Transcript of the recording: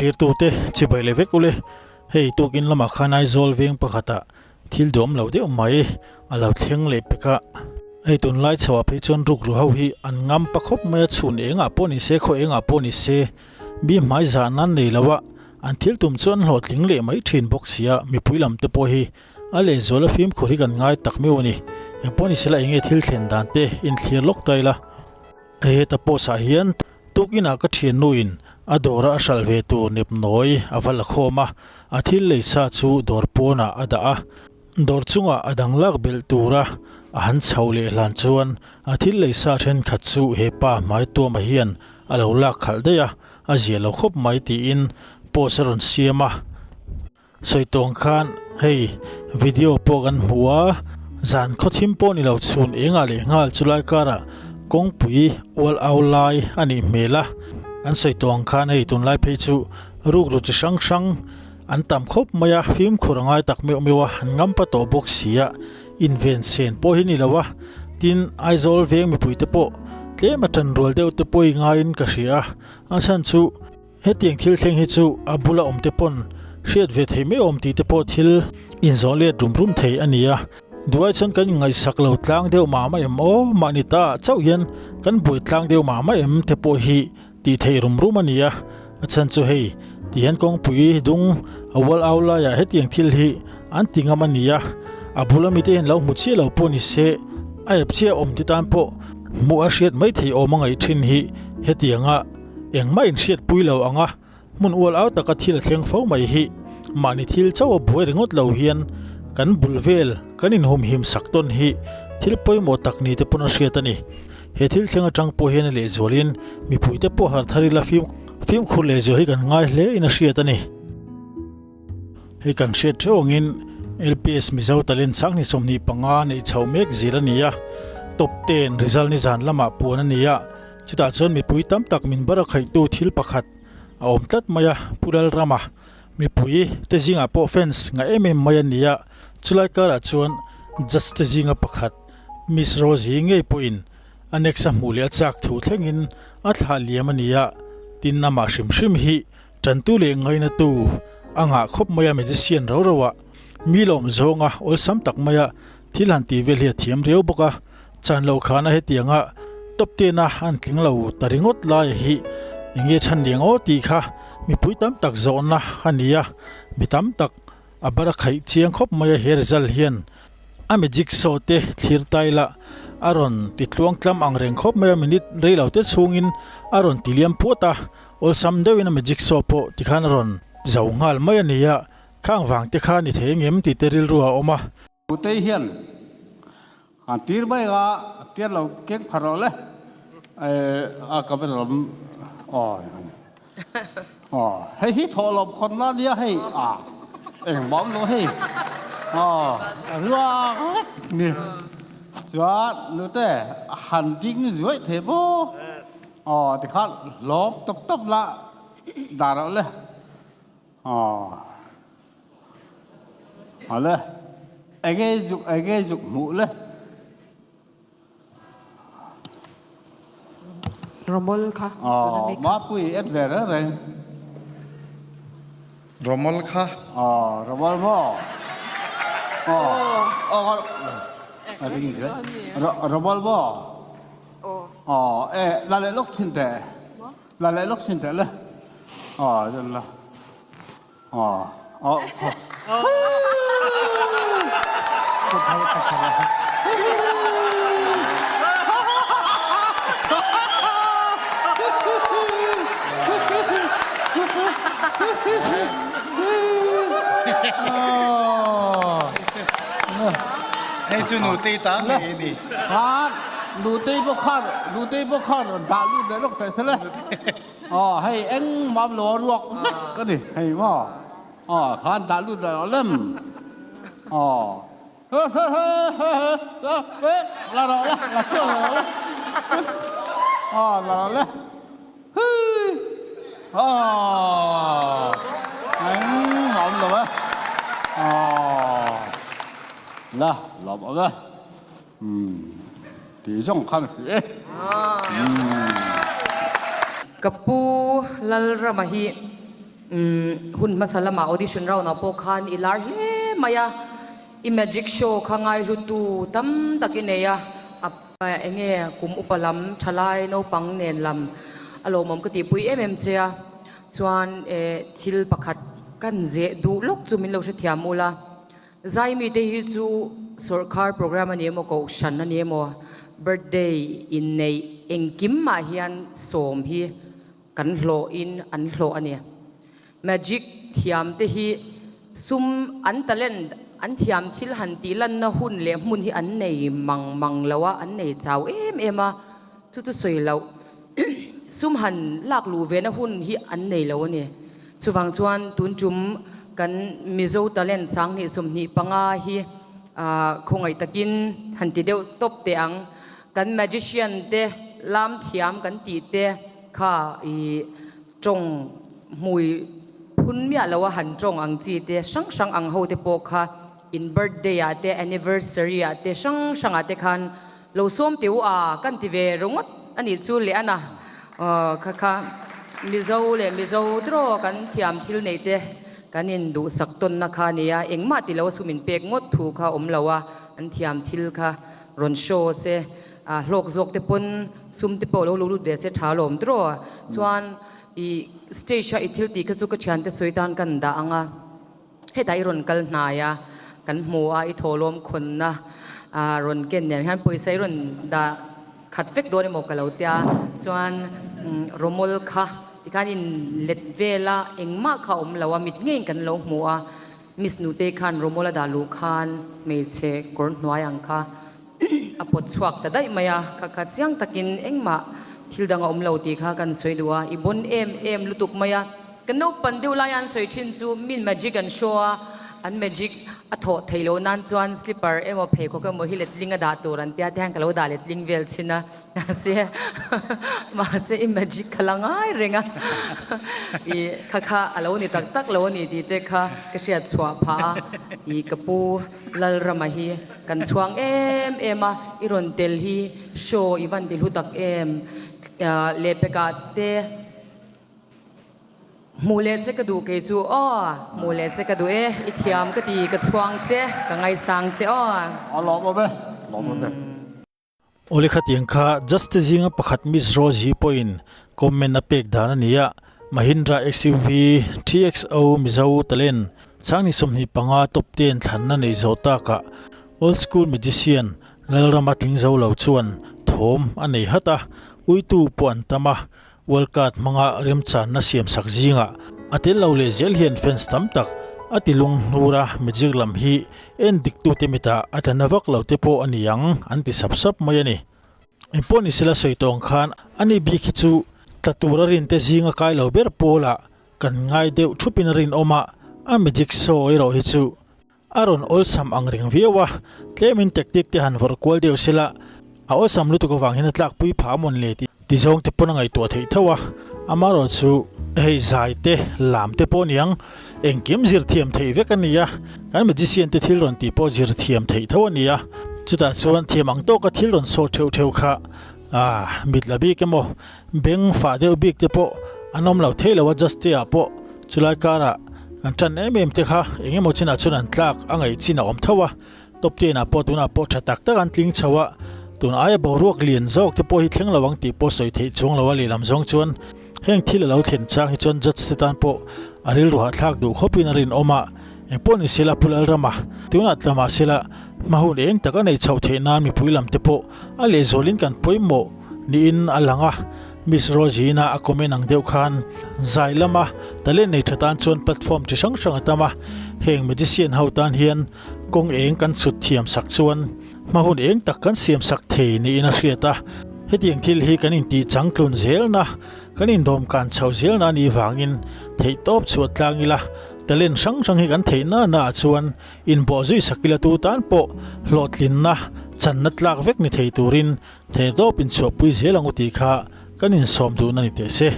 Thlirtute chibai leh vek ule, hei tukin lamah khan Aizawl veng pakhatah thil duam lo deuh mai a lo thleng leh pek a. Hei tunlai chhoah phei chuan rukru ho hi an ngam pa khawp mai a, chhun engah pawh ni se, khaw engah pawh ni se, mi hmai zah nan nei lo a, an thil tum chu an hlawhtling leh mai thin bawk si a, mipui lam te pawh hi a lehzual a fimkhur hi kan ngai tak meuh a ni. Engpawh ni sela enge thil thlen dan te inthlir lawk ta ila. Hei heta post ah hian tukinah ka thiannuin a dawra a hralh ve tur nepnawi a va la khawm a, a thil lei sa chu dawr pawnah a dah a, dawr chungah a dang lak belh tura a han chho leh hlan chuan a thil lei sa thenkhat chu he pa hmai tuama hian a lo lak khalh daih a, a zia lo khawp mai tiin post a rawn siam a. Sawi tawng khan hei video pawh kan hmu a, zan khawthim pawh ni lo chhun engah leh nghal chulai karah kawngpui ual au lai a nih hmel a, an sawi tawng khan hei tunlai phei chu rukru chi hrang hrang an tam khawp mai a, fimkhur a ngai tak meuh meuh a, an ngampa tawh bawk si a, inven sen pawh hi ni lo a, tin Aizawl veng mipui te pawh tlem a tan rual deuh te pawh i ngaiin ka hria a, a chhan chu. Hetiang thil thleng hi chu a bula awm te pawn hriat ve thei mai awm tih te pawh thil inzawh let rum rum thei a ni a. Duai chuan kan inngaihsak lo tlang deuh mah mah em aw, mahni ta ah chauh hian kan buai tlang deuh mah mah em te pawh hi tih theih rum rum a ni a. A chhan chu hei ti hian kawngpui dung a ual au laiah hetiang thil hi an ti ngam a ni a. A bula mite hian lo hmu chiah lo pawh ni se a ep chiah awm te tan pawh hmuh a hriat mai thei awm a ngaih thin hi hetianga Engmah inhriatpui lo anga hmun ual au taka thil a thleng fo mai hi mahni thil chauh a buai ringawt lo hian kan bul vel kan inhumhim sak tawn hi thil pawimawh tak ni te pawn a hriat a ni. He thil thleng atang pawh hian a lehzualin mipuite pawh harh thar ila fimkhur lehzual hi kan ngai hle in a hriat a ni. Hei kan hriat theuh angin LPS Mizo Talent Sanghni 25 neih chhoh mek zir a ni a, top ten result nizan lamah puan a ni a, chutah chuan mipui tam tak min bar a khaihtu thil pakhat a awm tlat mai a, Pu Lalrama mipui te zingah pawh fans ngah em em mai a ni a, chulai karah chuan judge te zinga pakhat Miss Rosie ngei pawhin a next a hmuh leh a chak thu thlengin a thlah liam a ni a, tin amah hrim hrim hi Tantu leh ngainatu a ngah khawp mai a magician ro ro ah mi lawm zawnga awlsam tak maia thil han tih vel hi a thiam riau bawk a, chan loh khana hetianga top ten a an tling lo ta ringawt laia hi enge chhan liang aw tih kha mipui tam tak zawhna a ni a, mi tam tak a bar a khaih chiang khawp mai a he result hian a magic show te thlir tai la a rawn ti tluang tlam ang reng khawp mai a minute rei lo te chhungin a rawn ti liam puat a. Awlsam deuhin a magic show pawh tikhan a rawn zo nghal mai a ni a, khang vang te kha ni thei engem tih te rilru a awm a. Putei hian han tir mai a, tir lo keng phar rawh le, a ka ber rawm aw aw hei hi thawh lawm khawn la nia hei a engmah awm lo hei aw ruang vek ni chuan nute han ding zuaih thei maw. Aw tikhan lawm tawp tawp la dah reuh le. Aw ale enge zuk enge zuk hmuh le. Romol kha. Aw mapui en ve reng reng. Romol kha. Aw romol maw. Aw aw romol maw. Aw e la leh lawk thin teh la leh lawk thin teh le aw zan la aw aw Hei chu nutei ta ngei a ni. Nutei pawh khan Nutei pawh khan rawn dah lut leh lawk teh se le. Aw hei engmah lo a ruak vek a ni hei maw. Aw khan dah lut leh rawh lem. Aw la rawh la la chhuak rawh le. Aw la rawh le. Aw engmah awm lo e. Aw la lawm awm e. Umm tih zawng khan a hrilh e. Ka pu Lalrama hi Umm hun hmasa lamah audition round ah pawh khan i lar hle mai a, i magic show kha ngaihlutu tam tak i nei a, a eng nge kum upa lam thalai naupang nen lam a lawmawm ka tihpui em em che a, chuan eh thil pakhat kan zeh duh lawk chu min lo hrethiam ula. Zaimi te hi chu sawrkhar program a ni emaw kohhran a ni emaw birthday inneih engkim mah hian sawm hi kan hlawh in an hlawh a ni. Magic thiam te hi sum an talent an thiam thil han tih lanna hun leh hmun hi an nei mang mang lo a, an nei chau em em a, chu chu sawi loh sum han lak luh ve na hun hi an nei lo a ni. Chuvang chuan tun tum kan Mizo talent 20 25 hi khawngaih takin han ti deuh tawp teh ang. Kan magician te, lam thiam kan tih te kha i tawng hmui phun miah loa han tawng ang chi te hrang hrang ang ho te pawh kha in birthday ah te anniversary ah te hrang hrang ah te khan Lo sawm teh u a, kan ti ve ringawt a nih chu leh a na. Aw kha kha Mizo leh Mizo draw kan thiam thil neih te kan in duhsak tawnna kha a nia, engmah ti lo a sum in pek ngawt thu kha awm lo a, an thiam thil kha rawn show se, a hlawk zawk te pawn sum te pawh lo lo lut ve se tha lawm draw. Chuan i stage a i thil tih kha chu ka thiante sawi tan kan dah ang a. Hetah i rawn kal hnai a, kan hmu a, i thawhlawm khawnna rawn ken nen hian pawisa i rawn dah khat vek dawn emaw ka lo tia, chuan rawmawl kha tikhan in let vel a, engmah kha a awm lo a, mit ngeiin kan lo hmu a, Miss Nutei khan rawmawl a dah luh khan hmeichhe kawr hnuai ang kha a pawt chhuak ta daih mai a, kha kha chiang takin engmah thil dang a awm lo tih kha kan sawi duh a, i bon em em lutuk mai a, kan naupan deuh laia an sawi thin chu min magic an show a, an magic a thawh theih loh nan chuan slipper emaw pheikhawk emaw hi letling a dah tur an tia te hian ka lo dah letling vel thin a, mahse mahse i magic kha la ngai reng a, i kha kha a lo ni tak tak lo a ni tih te kha ka hriat chhuah phah a, i ka pu Lalrama hi kan chhuang em em a, i rawn tel hi show i van ti hlu tak em lehpekah te hmuh leh che ka duh kei chu aw, hmuh leh che ka duh e, i thiam ka ti, ka chhuang che, ka ngaisang che aw. A lawm awm e, lawm awm e. Awle khatiang kha Just te zinga pakhat Miss Rosie pawhin comment a pek dan a ni a, Mahindra XUV TXO Mizo Talent changni 25 top ten thlanna nei zawh takah Old School Magician Lalrama tling zo lo chuan thawm a nei hat a, uitu pawh an tam a, World Card hmanga remchanna siamsak zingah a tel lo leh zel hian fans tam tak a ti lung hnur a, magic lam hi en diktute mitah a tla na vak lo te pawh a ni ang an ti sap sap mai a ni. Engpawh ni sela sawi tawng khan ani bik hi chu tla tura rinte zinga kai lo ber pawlah kan ngai deuh thupin a rinawm a, a magic show erawh hi chu A rawn awlsam ang reng viau a, tlemin tactic te han vawrh kual deuh sela, a awlsam lutuk avang hian a tlakpui phah amawn le tih ti zawng te pawn a ngaihtuah theih tho a, amaherawh chu hei zai te, lam te pawh niang engkim zir thiam theih vek a ni a, kan magician te thil rawn tih pawh zir thiam theih tho a ni a, chutah chuan thiam ang tawka thil rawn sawt theuh theuh kha ah mit la bik emaw Beng fah deuh bik te pawh an awm lo thei lo a, Justy ah pawh chulai karah kan tan em em te kha eng emaw chinah chuan an tlak a ngaih chin a awm tho a, top ten ah pawh tunah pawh tha tak tak an tling chho a, tun aia boruak lian zawk te pawh hi thleng lo ang tih pawh sawi theih chuang lo a lehlam zawng chuan heng thil a lo thlen chang hi chuan judge te tan pawh a rilru hahthlak duh khawpin a rinawm a, engpawh ni sela Pu Lalrama tunah tla mah sela hma hun eng tak a neih chhoh theih nan mipui lam te pawh a lehzualin kan pawimawh. Niin a lang a, Miss Rosie-ina a comment ang deuh khan zai lama talent nei tha tan chuan platform chi hrang hrang a tam a, heng magician ho tan hian kawng eng kan chhut thiam sak chuan hma hun eng tak kan siam sak thei niin a hriat a, hetiang thil hi kan intih changtlun zelna, kan indawm kan chhoh zelna a nih vangin theihtawp chhuah tlang ila talent hrang hrang hi kan theih nana ah chuan inbawh zui sak ila tu tan pawh hlawhtlinna channa tlak vek ni thei turin Theihtawp inchhuahpui zel ang u tih kha kan insawm duhna ni teh se.